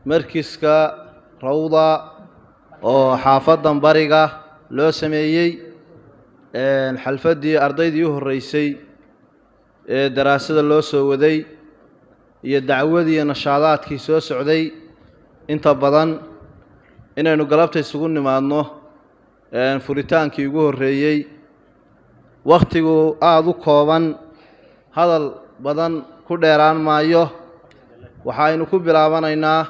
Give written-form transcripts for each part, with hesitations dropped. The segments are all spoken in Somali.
Markiska Rawda oo xaafaddan bariga loo sameeyey, xalfaddii ardaydii u horreysay ee daraasada loo soo waday iyo dacwadii iyo nashaadaadkii soo socday inta badan, inaynu galabta isugu nimaadno furitaankii ugu horreeyey. Wakhtigu aada u kooban, hadal badan ku dheeraan maayo. Waxaynu ku bilaabanaynaa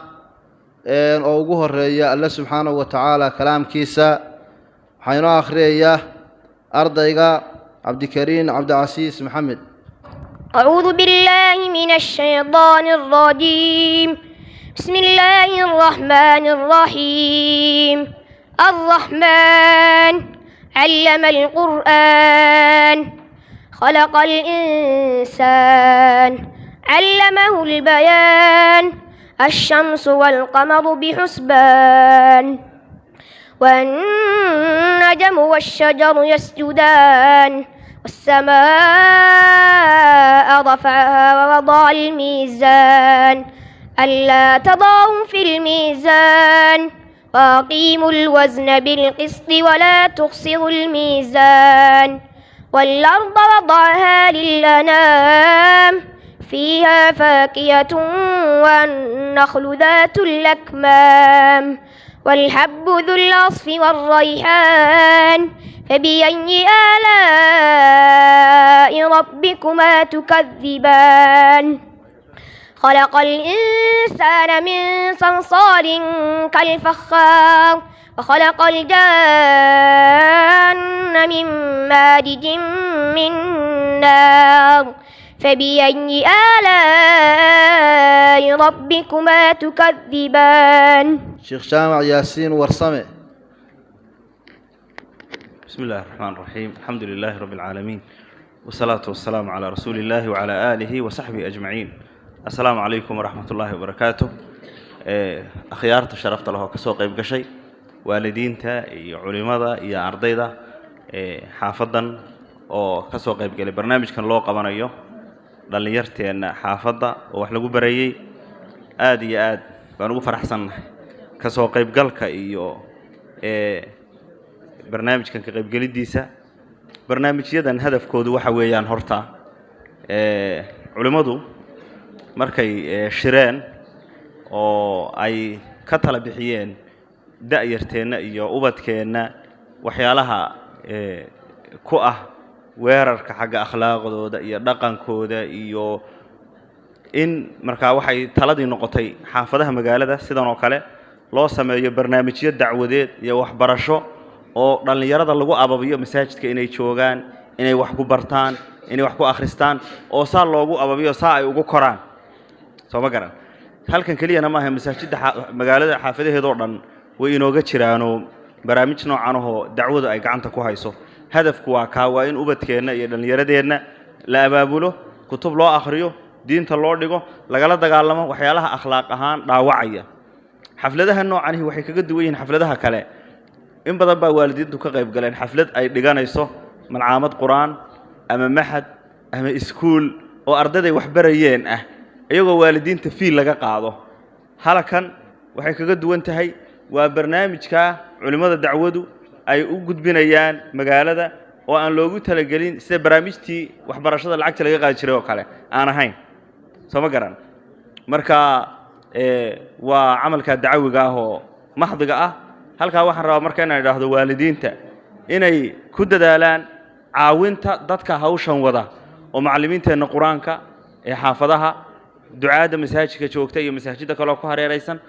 oo ugu horreeya Alle subxaanahu wa tacaala kalaamkiisa. Waxaa inoo akhriyayaa ardayga Cabdikariin Cabdicasiis Maxamed. أعوذ بالله من الشيطان الرجيم. بسم الله الرحمن الرحيم. الرحمن علم القرآن، خلق الإنسان، علمه البيان. الشمس والقمر بحسبان، والنجم والشجر يسجدان، والسماء رفعها ووضع الميزان، ألا تطغوا في الميزان، وأقيموا الوزن بالقسط ولا تخسروا الميزان، والأرض وضعها للأنام، فيها فاكهة والنخل ذات الأكمام، والحب ذو العصف والريحان، فبأي آلاء ربكما تكذبان؟ خلق الإنسان من صلصال كالفخار، وخلق الجان من مارج من نار، فبأي آلاء ربكما تكذبان؟ Sheekh Jaamac Yaasiin Warsame. بسم الله الرحمن الرحيم، الحمد لله رب العالمين، والصلاة والسلام على رسول الله وعلى آله وصحبه أجمعين. السلام عليكم ورحمة الله وبركاته. Akhyaarta sharafta leh oo ka soo qayb gashay, waalidiinta iyo culimada iyo ardayda xaafaddan oo ka soo qayb galay barnaamijkan loo qabanayo dhallinyarteenna xaafadda oo wax lagu barayey, aad iyo aad baan ugu faraxsannahay ka soo qaybgalka iyo barnaamijkan ka qaybgeliddiisa. Barnaamijyadan hadafkoodu waxa weeyaan horta culimmadu markay shireen oo ay ka tala bixiyeen da'yarteenna iyo ubadkeenna waxyaalaha ku ah weerarka xagga akhlaaqdooda iyo dhaqankooda, iyo in markaa waxay taladii noqotay xaafadaha magaalada sidan oo kale loo sameeyo barnaamijyo dacwadeed iyo waxbarasho oo dhallinyarada lagu ababiyo masaajidka inay joogaan, inay wax ku bartaan, inay wax ku akhristaan, oo saa loogu ababiyo, saa ay ugu koraan. Soo ma garan? Halkan keliyana maaha, masaajidda magaalada xaafadaheedoo dhan way inooga jiraanoo barnaamij noocan ahoo dacwadu ay gacanta ku hayso. Hadafku waa kaa, waa in ubadkeenna iyo dhallinyaradeenna la abaabulo, kutub loo akhriyo, diinta loo dhigo, lagala dagaalamo waxyaalaha akhlaaq ahaan dhaawacaya. Xafladaha noocanihi waxay kaga duwan yihiin xafladaha kale: in badan baa waalidiintu ka qayb galeen xaflad ay dhiganayso malcaamad Qur-aan ama machad ama iskuul oo ardayday wax barayeen ah, iyagoo waalidiinta fee laga qaado. Halakan waxay kaga duwan tahay waa barnaamijka culimmada dacwadu ay u gudbinayaan magaalada oo aan loogu talagelin sida barnaamijtii waxbarashada lacagta laga qaadi jiray oo kale aan ahayn. Soo ma garan? Marka waa camalka dacawiga ah oo maxdiga ah. Halkaa waxaan rabaa marka inaan idhaahdo waalidiinta inay ku dadaalaan caawinta dadka hawshan wada, oo macallimiinteenna Qur-aanka ee xaafadaha, ducaadda masaajidka joogta iyo masaajidda kaleo ku hareeraysan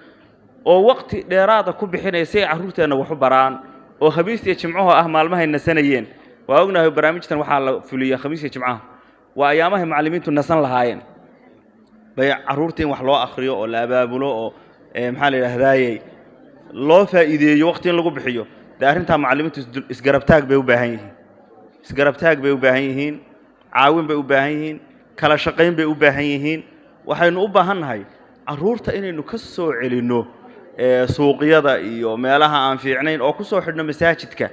oo waqti dheeraada ku bixinaya si ay carruurteenna wax u baraan, oo Khamiis iyo Jimcuhu ah maalmahay nasanayeen. Waa ognahay barnaamijtan waxaa la fuliya Khamiis iyo Jimcaha, waa ayaamahay macallimiintu nasan lahaayeen bay carruurta in wax loo akhriyo oo la abaabulo oo maxaa la yidhaahdaaye loo faa'iideeyo, waqti in lagu bixiyo. Dee arrintaa macallimiintu isgarabtaag bay u baahan yihiin, isgarabtaag bay u baahan yihiin, caawin bay u baahan yihiin, kala shaqayn bay u baahan yihiin. Waxaynu u baahan nahay carruurta inaynu ka soo celinno suuqyada iyo meelaha aan fiicnayn oo ku soo xidhno masaajidka,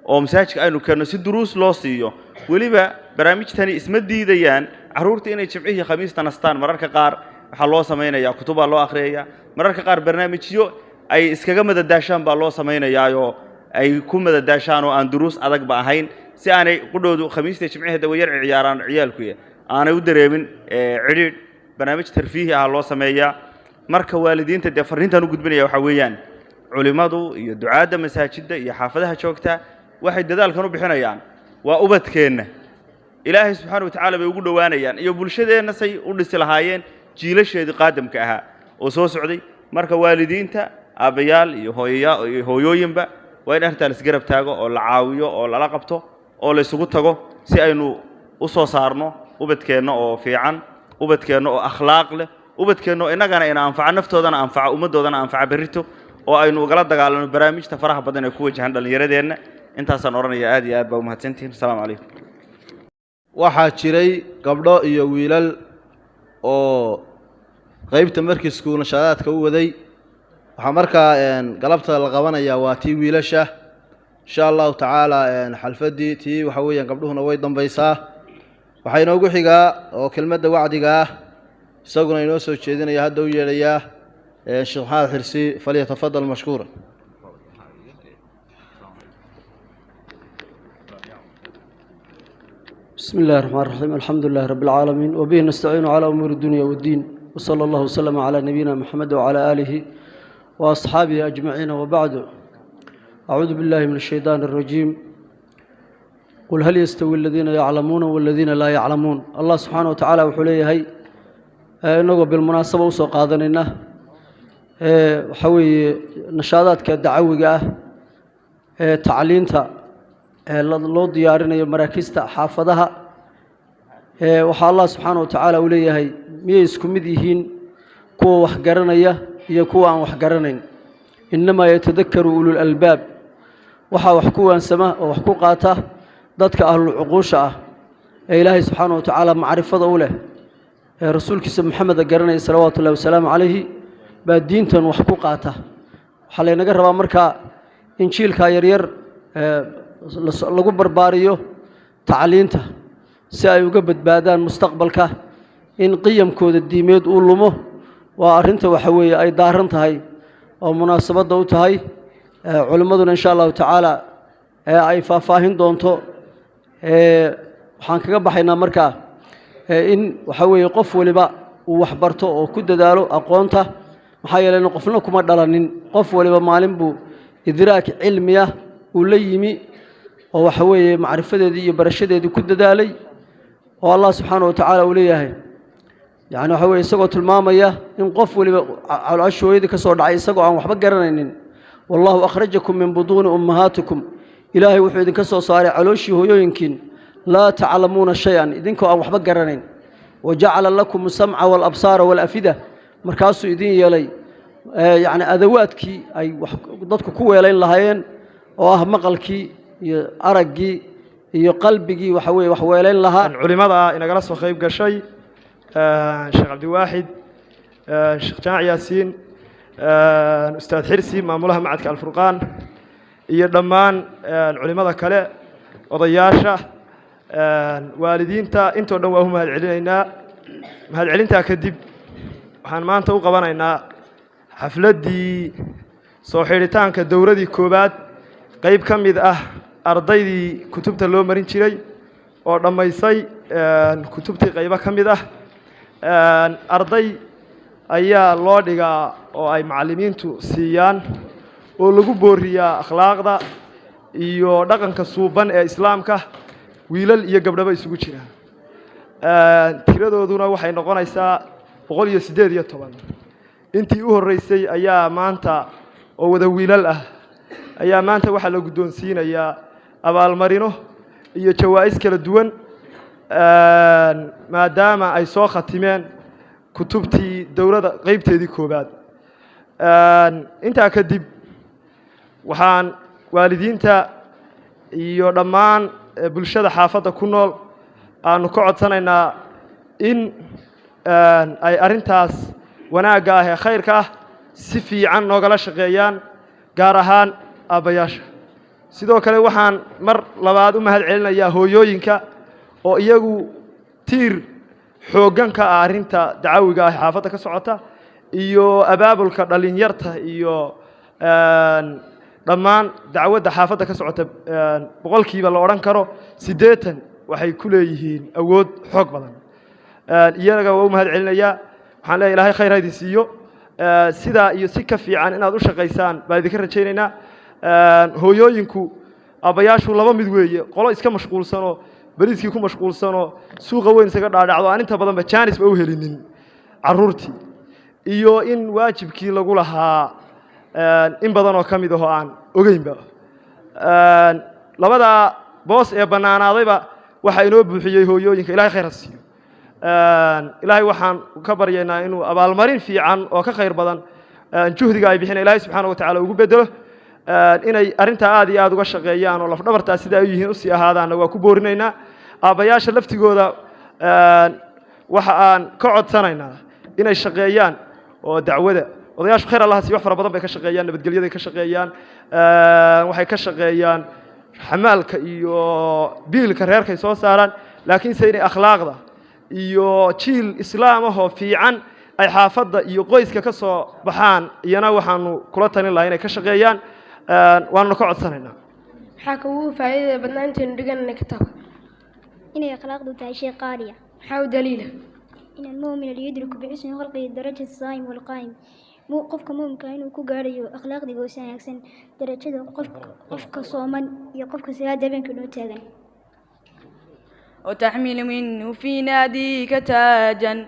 oo masaajidka aynu keenno si duruus loo siiyo. Weliba barnaamijtani isma diidayaan carruurta inay Jimcihii, Khamiista nastaan mararka qaar. Waxaa loo samaynayaa kutubaa loo akhriyaya. Mararka qaar barnaamijyo ay iskaga madadaashaan baa loo samaynayaayoo ay ku madadaashaan oo aan duruus adagba ahayn, si aanay qudhoodu Khamiista, Jimcaheeda way yar ciyaaraan ciyaalkuya, aanay u dareemin cidhiidh. Barnaamij tarfiihi ah loo sameeyaa. Marka waalidiinta dee farriintaan u gudbinaya waxaa weeyaan, culimmadu iyo ducaadda masaajidda iyo xaafadaha joogta waxay dadaalkan u bixinayaan waa ubadkeenna. Ilaahay subxaana wa tacaala bay ugu dhowaanayaan iyo bulshadeenna say u dhisi lahaayeen jiilasheedii qaadamka ahaa oo soo socday. Marka waalidiinta, aabbayaal iyo hooyaya iyo hooyooyinba, waa in arrintaa laisgarab taago oo la caawiyo oo lala qabto oo la isugu tago, si aynu u soo saarno ubadkeenna oo fiican, ubadkeenna oo akhlaaq leh, ubadkeenna oo innagana ina anfaca, naftoodana anfaca, ummaddoodana anfaca berrito, oo aynu ugala dagaalano barnaamijta faraha badan ee ku wajahan dhallinyaradeenna. Intaasaan odhanaya. Aad iyo aad baa umahadsantihin. Asalaamu calaykum. Waxaa jiray gabdho iyo wiilal oo qeybta markisku nashaadaadka u waday. Waxaa markaa galabta la qabanayaa waa tii wiilasha, insha Allahu tacaala. Xalfaddii tii waxa weeyaan gabdhuhuna way dambaysaa. Waxaa inoogu xigaa oo kelmadda wacdiga ah isaguna inoo soo jeedinaya hadda u yeedhayaa Sheekh Maxamed Xirsi. Falyatafadal mashkuura. بسم الله الرحمن الرحيم، الحمد لله رب العالمين، وبه نستعين على أمور الدنيا والدين، وصلى الله وسلم على نبينا محمد وعلى آله وأصحابه أجمعين، وبعد. أعوذ بالله من الشيطان الرجيم. قل هل يستوي الذين يعلمون والذين لا يعلمون. الله سبحانه وتعالى وحليه هي إنه بالمناسبة وسوق قادننا وحوي نشاطات كدعوة تعليمتها loo diyaarinayo maraakiista xaafadaha. Waxaa Allah subxaana wa tacaala uu leeyahay: miyay isku mid yihiin kuwa wax garanaya iyo kuwa aan wax garanayn? Innamaa yatadakaru ulul albaab. Waxaa wax ku waansama oo wax ku qaata dadka ahlul cuquusha ah ee Ilaahay subxaana wa tacaala macrifada u leh, ee rasuulkiisa Maxameda garanaya salawaatu ullahi wasalaamu calayhi, baa diintan wax ku qaata. Waxaa laynaga rabaa markaa in jiilkaa yaryar lagu barbaariyo tacliinta si ay uga badbaadaan mustaqbalka in qiyamkooda diimeed uu lumo. Waa arrinta waxa weeye ay daaran tahay oo munaasabadda u tahay. Culimmaduna insha Allahu tacaala ay faahfaahin doonto. Waxaan kaga baxaynaa markaa in waxa weeye qof waliba uu waxbarto oo ku dadaalo aqoonta, maxaa yeelay qofna kuma dhalanin. Qof waliba maalin buu idraak cilmiya uu la yimi oo waxa weeye macrifadeedii iyo barashadeedii ku dadaalay, oo Allah subxaana wa tacaala uu leeyahay, yacni waxa weye isagoo tilmaamaya in qof waliba calooshooyadii ka soo dhacay isagoo aan waxba garanaynin: "Wallahu akhrajakum min butuuni ummahaatikum." Ilaahay wuxuu idinka soo saaray calooshii hooyooyinkiin, "laa taclamuuna shay-an," idinkoo aan waxba garanayn. "Wajacala lakum asamca waalabsaara waalafida." Markaasuu idin yeelay yacni adawaadkii ay wax dadku ku weelayn lahaayeen, oo ah maqalkii iyo araggii iyo qalbigii waxa weeye wax weelayn lahaa. Culimada inagala soo qayb gashay, Sheekh Cabdiwaaxid, Sheekh Jaamac Yaasiin, Ustaad Xirsi, maamulaha Macadka Alfurqaan, iyo dhammaan culimada kale, odayaasha, waalidiinta, intoo dhan waa u mahad celinaynaa. Mahad celintaa kadib, waxaan maanta u qabanaynaa xafladdii soo xidhitaanka dowladii koowaad, qayb ka mid ah ardaydii kutubta loo marin jiray oo dhammaysay kutubtii qaybo ka mid ah. Arday ayaa loo dhigaa oo ay macallimiintu siiyaan oo lagu booriyaa akhlaaqda iyo dhaqanka suuban ee Islaamka, wiilal iyo gabdhaba isugu jira. Tiradooduna waxay noqonaysaa 118. Intii u horreysay ayaa maanta oo wada wiilal ah ayaa maanta waxaa la guddoonsiinayaa abaalmarino iyo jawaa'is kala duwan, maadaama ay soo khatimeen kutubtii dowladda qeybteedii koowaad. Intaa kadib, waxaan waalidiinta iyo dhammaan bulshada xaafadda ku nool aanu ka codsanaynaa in ay arrintaas wanaagga ah ee khayrka ah si fiican noogala shaqeeyaan, gaar ahaan aabbayaasha. Sidoo kale waxaan mar labaad u mahad celinayaa hooyooyinka oo iyagu tiir Xooggan ka ah arrinta dacawiga ah ee xaafadda ka socota iyo abaabulka dhalinyarta iyo dhammaan dacwadda xaafadda ka socota, boqolkiiba la odhan karo 80 waxay ku leeyihiin awood xoog badan. Iyaga waa u mahad celinayaa. Waxaan leeyahay, Ilaahay khayr ha idin siiyo. Sidaa iyo si ka fiican inaad u shaqaysaan baan idinka rajaynaynaa. Hooyooyinku, aabbayaashu laba mid weeye: qolo iska mashquulsanoo beriiskii ku mashquulsanoo suuqa weyn isaga dhaadhacdo, aan inta badanba jaanis ba u helinin carruurtii, iyo in waajibkii lagu lahaa in badan oo ka mid ahoo aan ogeynba. Labadaa boos ee bannaanaadayba waxaa inoo buuxiyey hooyooyinka. Ilahay khayr ha siiyo. Ilaahay waxaan ka baryaynaa inuu abaalmarin fiican oo ka khayr badan juhdiga ay bixina Ilahay subxaana wa tacala ugu bedelo. Inay arrintaa aad iyo aad uga shaqeeyaan oo lafdhabartaa sida ay u yihiin usii ahaadaanna waa ku boorinaynaa. Aabbayaasha laftigooda waxa aan ka codsanaynaa inay shaqeeyaan oo dacwada. Odayaashu khayr Allah siiyo, wax fara badan bay ka shaqeeyaan: nabadgelyaday ka shaqeeyaan, waxay ka shaqeeyaan xamaalka iyo biilka reerkay soo saaraan, laakiinse inay akhlaaqda iyo jiil islaam ahoo fiican ay xaafadda iyo qoyska ka soo baxaan iyana waxaanu kula talin lahaa inay ka shaqeeyaan, waanuna ka codsanaynaa. Maxaa kugu faa'iidada badnaa intaynu dhiganayna kitaabka? Inay akhlaaqdu tahay shay qaaliya. Maxaa u daliila? إن المؤمن ليدرك بحسن خلقه درجة الصائم والقائم، qofka mu'minka inuu ku gaarayo akhlaaqdiga oo wanaagsan darajada qofka sooman iyo qofka salaada habeenka noo taagan. وتحمل منه في ناديك تاجا.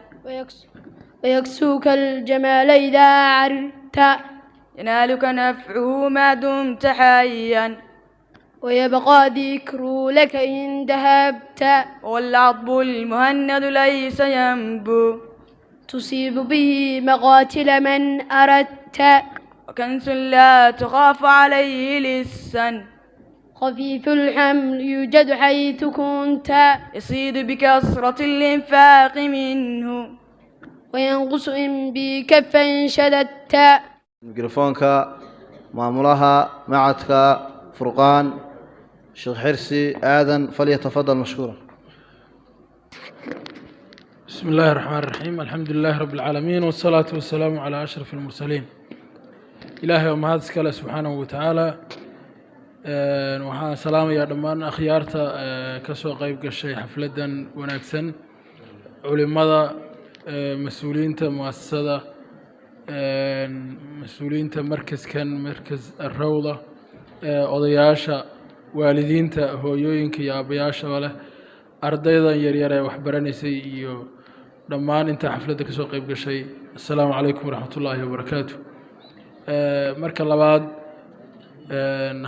ويكسوك الجمال إذا عرت. ينالك نفعه ما دمت حيا. ويبقى ذكر لك إن ذهبت. والعضب المهند ليس ينبو. تصيب به مقاتل من أردت. وكنز لا تخاف عليه لسا. خفيف الحمل يوجد حيث كنت. يصيد بكثرة الإنفاق منه. وينقص إن بكفا شددت. Mikrofoonka maamulaha macadka Furqaan, Sheekh Xirsi Aadan, فليتفضل مشكورا. بسم الله الرحمن الرحيم، الحمد لله رب العالمين، والصلاة والسلام على أشرف المرسلين. Ilaahay oo mahad iskale subxaanahu watacaala. Waxaan salaamayaa dhammaan akhyaarta ka soo qeyb gashay xafladdan wanaagsan, culimada, mas-uuliyiinta muasasada, mas-uuliyiinta markaskan, Markas Rawda, odayaasha, waalidiinta, hooyooyinka iyo aabbayaashaba leh, ardaydan yaryar ee waxbaranaysay iyo dhammaan inta xafladda ka soo qeyb gashay. Assalaamu calaykum waraxmat ullaahi wabarakaatu. Marka labaad,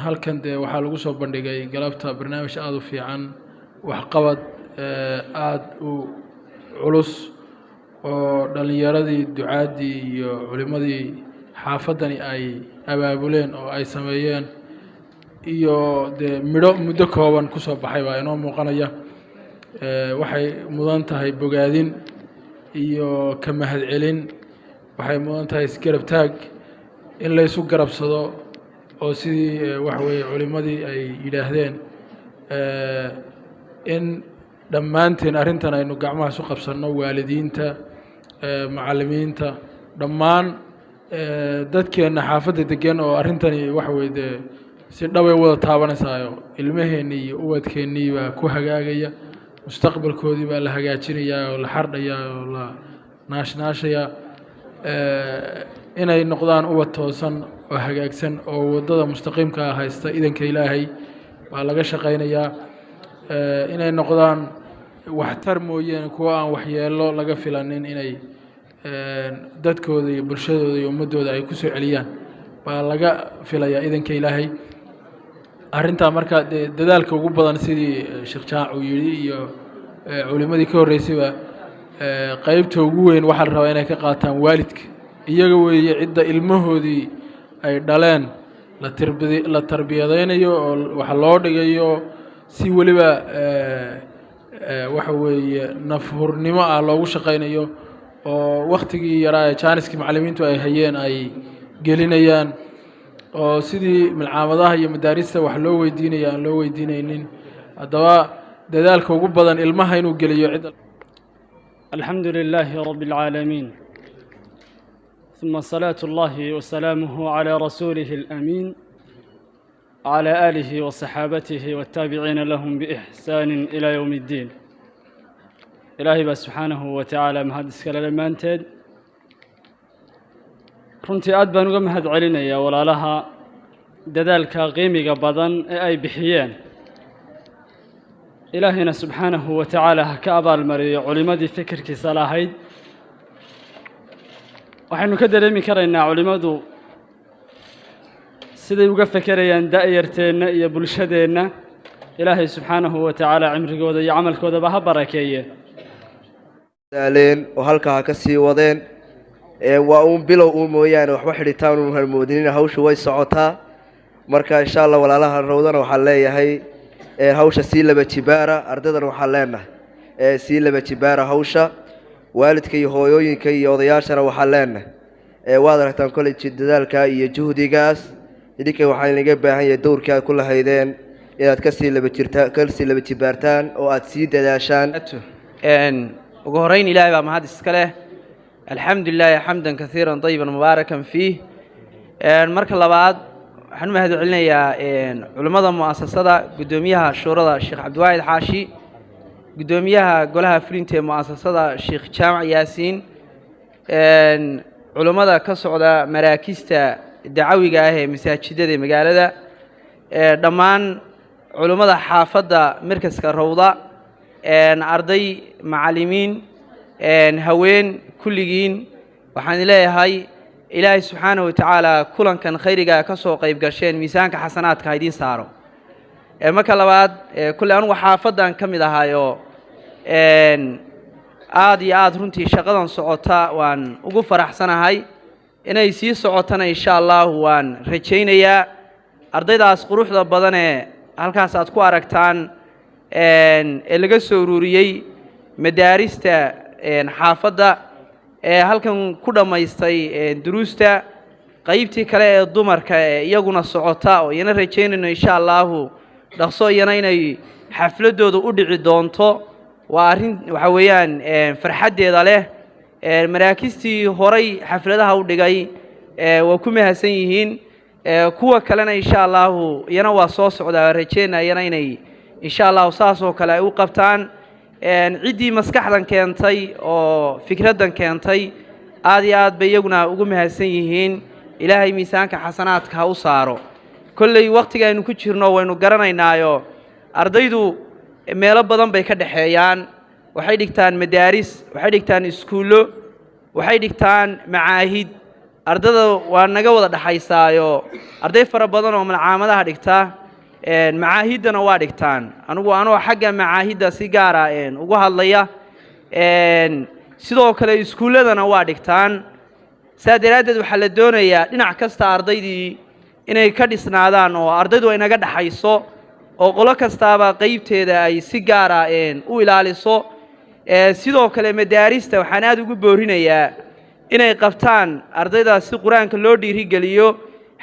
halkan dee waxaa lagu soo bandhigay galabta barnaamij aada u fiican, waxqabad aada u culus oo dhallinyaradii, ducaaddii iyo culimmadii xaafaddani ay abaabuleen oo ay sameeyeen, iyo dee midho muddo kooban ku soo baxay baa inoo muuqanaya. Waxay mudan tahay bogaadin iyo ka mahadcelin, waxay mudan tahay isgarab taag, in laysu garabsado oo sidii waxa weeye culimmadii ay yidhaahdeen, in dhammaanteen arrintan aynu gacmaha isu qabsanno, waalidiinta, macallimiinta, dhammaan dadkeenna xaafadda degan oo arrintani waxa weye dee si dhabay wada taabanaysaayo. Ilmaheennii iyo ubadkeennii baa ku hagaagaya, mustaqbalkoodii baa la hagaajinayaa oo la xardhayaa oo la naashnaashayaa, inay noqdaan ubad toosan oo hagaagsan oo waddada mustaqiimka ah haysta idanka Ilaahay baa laga shaqaynayaa, inay noqdaan waxtar mooyeene kuwa aan waxyeelo laga filanin, inay dadkooda iyo bulshadooda iyo ummaddooda ay ku soo celiyaan baa laga filayaa idanka Ilaahay. Arrintaa marka dee dadaalka ugu badan, sidii Sheekh Jaac uu yidhi iyo culimmadii ka horreysayba, qeybta ugu weyn waxaa la rabaa inay ka qaataan waalidka. Iyaga weeye cidda ilmahoodii ay dhaleen la tarbiyadaynayo oo wax loo dhigayo, si weliba waxa weeye nafhurnimo ah loogu shaqaynayo, oo waktigii yaraa ee jaaniskii macallimiintu ay hayeen ay gelinayaan, oo sidii milcaamadaha iyo madaarista wax loo weydiinaya aan loo weydiinaynin. Haddaba dadaalka ugu badan ilmaha inuu geliyo cidda. الحمد لله رب العالمين، ثم صلاة الله وسلامه على رسوله الأمين، على آله وصحابته والتابعين لهم بإحسان إلى يوم الدين. Ilaahay baa subxaanahu wa tacaala mahad iskale dhammaanteed. Runtii aad baan uga mahad celinayaa walaalaha dadaalka qiimiga badan ee ay bixiyeen. Ilaahayna subxaanahu wa tacaala ha ka abaalmariyo culimmadii fikirkiisa lahayd. Waxaynu ka dareemi karaynaa culimmadu siday uga fekerayaan da'yarteenna iyo bulshadeenna. Ilaahay subxaanahu wa tacaala cimrigooda iyo camalkoodaba ha barakeeye. Daaleen oo halkaa ha ka sii wadeen. Waa uun bilow uun mooyaane, waxba xidhitaan uun harmoodinina, hawshu way socotaa. Marka insha Allah walaalaha Rawdana waxaan leeyahay hawsha sii laba jibaara. Ardaydan waxaan leenahay sii laba jibaara hawsha. Waalidka iyo hooyooyinka iyo odayaashana waxaan leenahay, waad aragtaan koley dadaalka iyo juhdigaas, idinka waxaa inaga baahan yahay dowrkii aad ku lahaydeen inaad kasii laba jirta, kasii laba jibaartaan oo aad sii dadaashaan. Ugu horeyn Ilaahay baa mahad iska leh. Alxamdu lilaahi xamdan kasiiran dayiban mubaarakan fiih. Marka labaad waxaan u mahad celinayaa culimmada mu'asasada, guddoomiyaha shuurada Sheekh Cabdiwaahid Xaashi, guddoomiyaha golaha fulinta ee mu'asasada Sheekh Jaamac Yaasiin, culimmada ka socda maraakista dacawiga ah ee masaajidada ee magaalada, dhammaan culimmada xaafadda markaska Rawda, arday, macallimiin, haween, kulligiin waxaan leeyahay Ilaahay subxaanahu wa tacaala kulankan khayriga ka soo qayb gasheen miisaanka xasanaadka ha idiin saaro. Marka labaad, kulley anugu xaafaddan ka mid ahaayo, aad iyo aad runtii shaqadan socota waan ugu faraxsanahay. Inay sii socotana insha Allahu waan rajaynayaa. Ardaydaas quruxda badanee halkaas aad ku aragtaan ee laga soo ururiyey madaarista xaafadda ee halkan ku dhammaystay duruusta, qaybtii kale ee dumarka ee iyaguna socota oo iyana rajaynayno insha Allahu dhaqso iyana inay xafladooda u dhici doonto, waa arrin waxa weeyaan farxaddeeda leh. Maraakistii horay xafladaha u dhigay waa ku mahadsan yihiin. Kuwa kalena insha Allahu iyana waa soo socdaa, waa rajeynaya iyana inay insha Allahu saas oo kale ay u qabtaan. Ciddii maskaxdan keentay oo fikraddan keentay aad iyo aad bay iyaguna ugu mahadsan yihiin. Ilaahay miisaanka xasanaadka ha u saaro. Kolley wakhtiga aynu ku jirno waynu garanaynaayo, ardaydu meelo badan bay ka dhexeeyaan. Waxay dhigtaan madaaris, waxay dhigtaan iskuullo, waxay dhigtaan macaahid. Ardada waa naga wada dhexaysaayo, arday fara badan oo malcaamadaha dhigta, macaahiddana waa dhigtaan. Anigu anoo xagga macaahidda si gaara ugu hadlaya, sidoo kale iskuulladana waa dhigtaan. Saa daraaddeed waxaa la doonayaa dhinac kasta ardaydii inay ka dhisnaadaan oo ardaydu ay naga dhexayso oo qolo kastaaba qeybteeda ay si gaara u ilaaliso. Sidoo kale madaarista waxaan aada ugu boorinayaa inay qabtaan ardayda si Qur-aanka loo dhiirigeliyo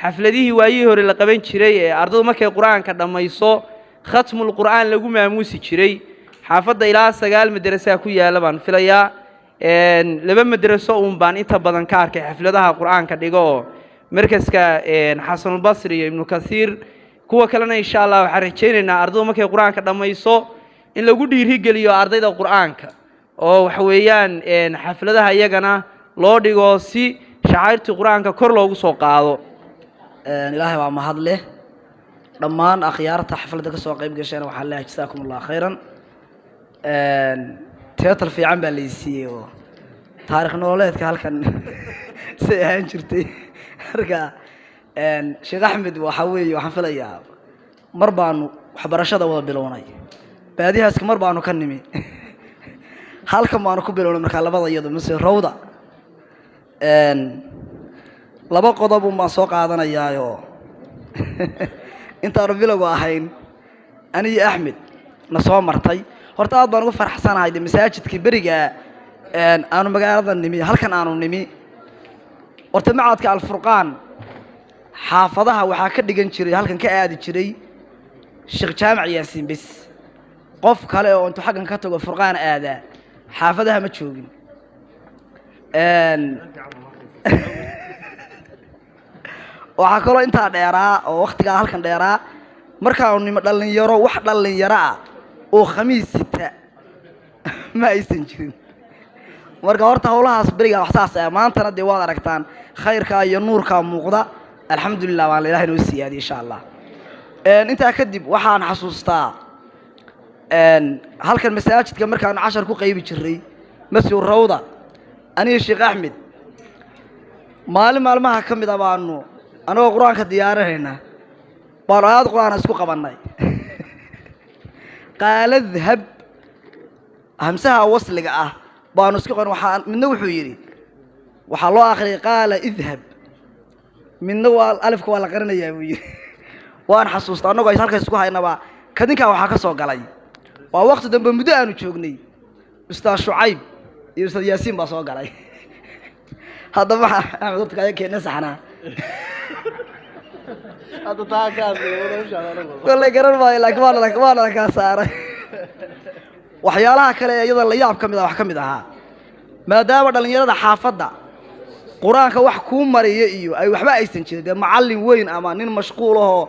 xafladihii waayihii hore la qaban jiray ee ardaydu markay Qur-aanka dhammayso khatmul Qur'aan lagu maamuusi jiray. Xaafadda ilaa 9 madarasaa ku yaalla baan filayaa. 2 madraso uun baan inta badan ka arkay xafladaha Qur-aanka dhigo, oo markaska Xasanulbasri iyo Ibnu Kasiir. Kuwa kalena insha Allah waxaan rajaynaynaa ardaydu markay Qur-aanka dhammayso in lagu dhiirigeliyo ardayda Qur-aanka oo waxa weeyaan xafladaha iyagana loo dhigo si shacairtii Qur-aanka kor loogu soo qaado. Ilaahay waa mahad leh. Dhammaan akhyaarta xafladda ka soo qayb gasheen waxaan leeyahay jasaakum Allah khayran. Title fiican baa laysiiyey oo taarikh nololeedka halkan say ahaan jirtay. Marka Sheekh Axmed waxa weeye, waxaan filayaa mar baanu waxbarashada wada bilownay, baadihaaska mar baanu ka nimi, halkan baanu ku bilownay. Markaa labada iyado mise Rawda laba qodob un baan soo qaadanayaayo. Intaanu bilowga ahayn aniyo Axmed na soo martay, horta aad baan ugu faraxsanahay de masaajidkii beriga aanu magaalada nimi, halkan aanu nimi. Horta macadka Alfurqaan xaafadaha waxaa ka dhigan jiray, halkan ka aadi jiray Sheekh Jaamac Yaasiin bis. Qof kale oo intuu xaggan ka tago Furqaan aadaa Xaafadaha ma joogin. Waxaa kaloo intaa dheeraa oo waktigaa halkan dheeraa markaanu nimo dhallinyaro, wax dhallinyaro ah oo khamiis sita ma aysan jirin. Marka horta howlahaas berigaa wax saas ah. Maantana dee waad aragtaan khayrkaa iyo nuurkaa muuqda. Alxamdulilah, waan la Ilahay noo siyaadiyey, insha Allah. Intaa kadib waxaan xasuustaa halkan masaajidka markaanu cashar ku qaybi jiray, Masjid Rawda, aniga Sheekh Axmed, maalin maalmaha ka mid a baanu anagoo Qur-aanka diyaarinayna baanu aayad Qur-aan isku qabannay. Qaala dahab, hamsaha wasliga ah baanu isku qaban. Waxaa midna wuxuu yidhi waxaa loo akhriyay qaala idhab, midna waa alifka waa la qarinayaa buu yidhi. Waan xasuusta annagoo ay halkaas isku haynabaa kadinkaa waxaa ka soo galay, waa waqti dambe muddo aanu joognay, Ustaad Shucayb iyo Ustaad Yaasiin baa soo galay. Haddaba waxaa Axmed horta kaaga keena saxnaa kollay garan maayo, laakiin waana la kaa saaray. Waxyaalaha kale ee iyada la yaab ka mid ah wax ka mid ahaa, maadaama dhallinyarada xaafadda Qur-aanka wax kuu mariya iyo ay waxba aysan jirin, dee macallin weyn ama nin mashquul ahoo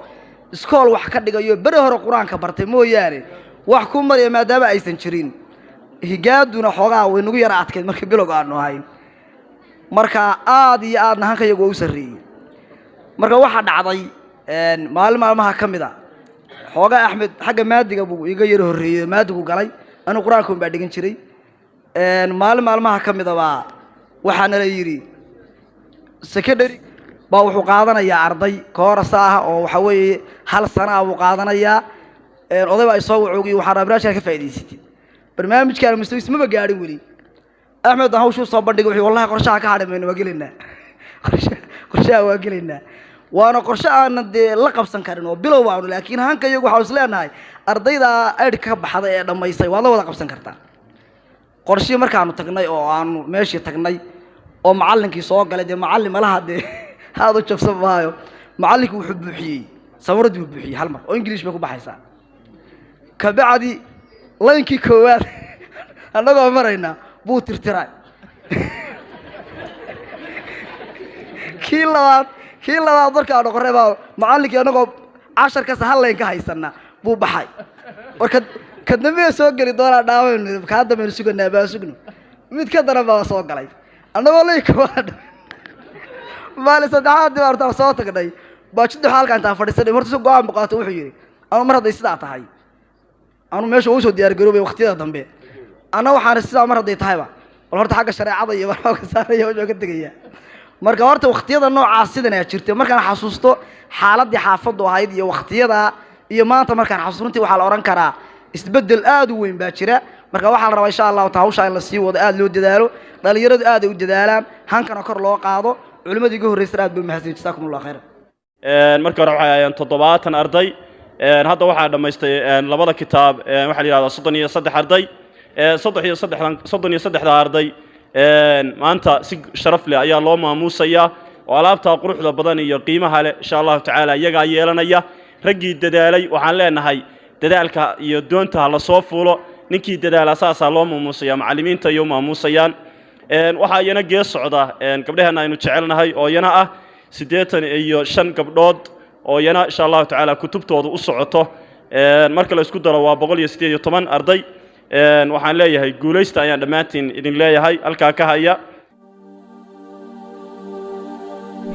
iskool wax ka dhigayo beri hore Qur-aanka bartay mooyaane wax kuu mariya maadaama aysan jirin, higaaduna xoogaa way nagu yara adkayd markii bilowga aanu ahayn. Marka aad iyo aadna hanka iyagu waa u sarreeyey. Marka waxaa dhacday maalin maalmaha ka mid a, xoogaa Axmed xagga maadiga buu iga yara horreeyey, maadigu galay, anigu Qur-aanka un baa dhigan jiray. Maalin maalmaha ka mid a baa waxaana la yidhi secondary baa wuxuu qaadanayaa arday koorasa ah oo waxa weeye hal sana ah buu qaadanayaa. Oday baa isoo wacoogiyey, waxaan rabaa barnaamijkaan ka faa'iidaysatid. Barnaamijkaan mustawiis maba gaadhin weli. Axmed baan hawshuu soo bandhigay, wuxuu wallahi qorshaha ka hadhi mayno, waa gelaynaa, qorshaha waa gelaynaa. Waana qorshe aanan dee la qabsan karin oo bilow baanu, laakiin hanka iyagu waxaanu is leenahay ardayda aydhka ka baxday ee dhammaysay waad la wada qabsan kartaa. Qorshihii markaanu tagnay oo aanu meeshii tagnay oo macallinkii soo galay, dee macallin malaha dee aada u jabsan maayo, macallinkii wuxuu buuxiyey sawiradii buu buuxiyey hal mar oo English bay ku baxaysaa. Kabacdi laynkii koowaad annagoo marayna buu tirtiray, kii labaad markaanu qorray baa macallinkii annagoo cashar kasta hal layn ka haysana buu baxay. Marka ka dambe soo geli doonaa dhaamaynu kaa dambaynu suganaa baa sugno, mid ka daran baa soo galay annagoo layn koowaad. Maalin saddexaad baan intaan soo tagnay baa jidduxa halkaa intaan fadhiisanay horta si go'aan bu qaato. Wuxuu yidhi anu mar hadday sidaa tahay anu meesha ugu soo diyaar garoobay waqtiyada dambe, anna waxaan sidaa mar hadday tahayba bal horta xagga shareecada iyo waxaa ka saaraya wuxuu ka tegaya. Marka horta waqtiyada noocaas sidan ayaa jirtay. Markaan xasuusto xaaladdii xaafaddu ahayd iyo waqtiyada iyo maanta markaan xasuusto, runtii waxaa la odhan karaa isbeddel aad u weyn baa jira. Marka waxaa la rabaa, insha Allahu ta hawshaa in la sii wado, aad loo dadaalo, dhalinyaradu aad ay u dadaalaan, hankana kor loo qaado. Culimmadii iga horreysana aad bay umahadsan. Jasaakum Allah khayran. Markii hore waxay ahaayeen 70 arday, hadda waxaa dhammaystay labada kitaab waxaa la yidhahdaa 33 arday. 33dan, 33da arday maanta si sharaf leh ayaa loo maamuusayaa oo alaabtaa quruxda badan iyo qiimaha leh, insha Allahu tacaala, iyagaa yeelanaya. Raggii dadaalay waxaan leenahay dadaalka iyo doonta ha la soo fuulo. Ninkii dadaala saasaa loo maamuusaya, macallimiinta iyo maamuusayaan. Waxaa iyana gees socda gabdhaheenna aynu jecelnahay oo iyana ah 85 gabdhood oo iyana, insha Allahu tacaala, kutubtooda u socoto. Marka la isku daro waa 118 arday. Waxaan leeyahay guulaysta ayaan dhammaantiin idin leeyahay, halkaa ka haya.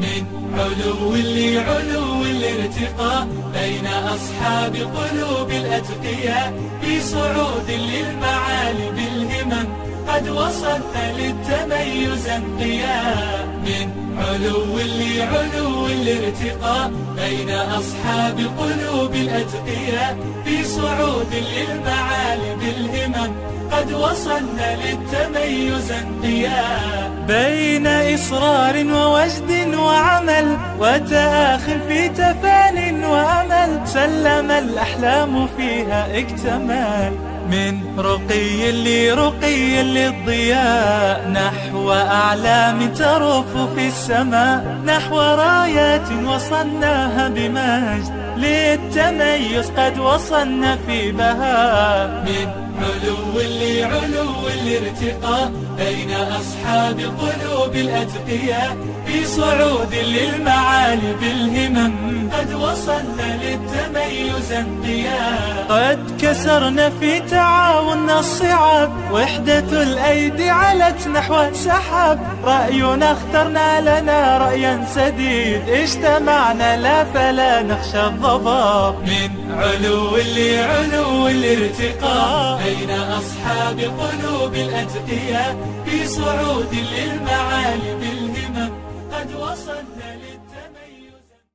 من علو لعلو الارتقاء بين أصحاب قلوب الأتقياء، بصعود للمعالي بالهمم قد وصلنا للتميز انقياء. من علو لعلو الارتقاء بين أصحاب قلوب الأتقياء، بصعود للمعالي بالهمم قد وصلنا للتميز انقياء. بين إصرار ووجد وعمل وتآخ في تفان وأمل، سلم الأحلام فيها اكتمال. من رقي لرقي للضياء نحو أعلام ترف في السماء، نحو رايات وصلناها بمجد للتميز قد وصلنا في بهاء. من علو لعلو الارتقاء بين أصحاب القلوب الأتقياء في صعود للمعالي بالهمم قد وصلنا للتميز انقياء. قد كسرنا في تعاوننا الصعاب، وحدة الأيدي علت نحو السحاب، رأينا اخترنا لنا رأيا سديد، اجتمعنا لا فلا نخشى الضباب. من علو لعلو الارتقاء بين أصحاب قلوب الأتقياء في صعود للمعالي بالهمم قد وصلنا.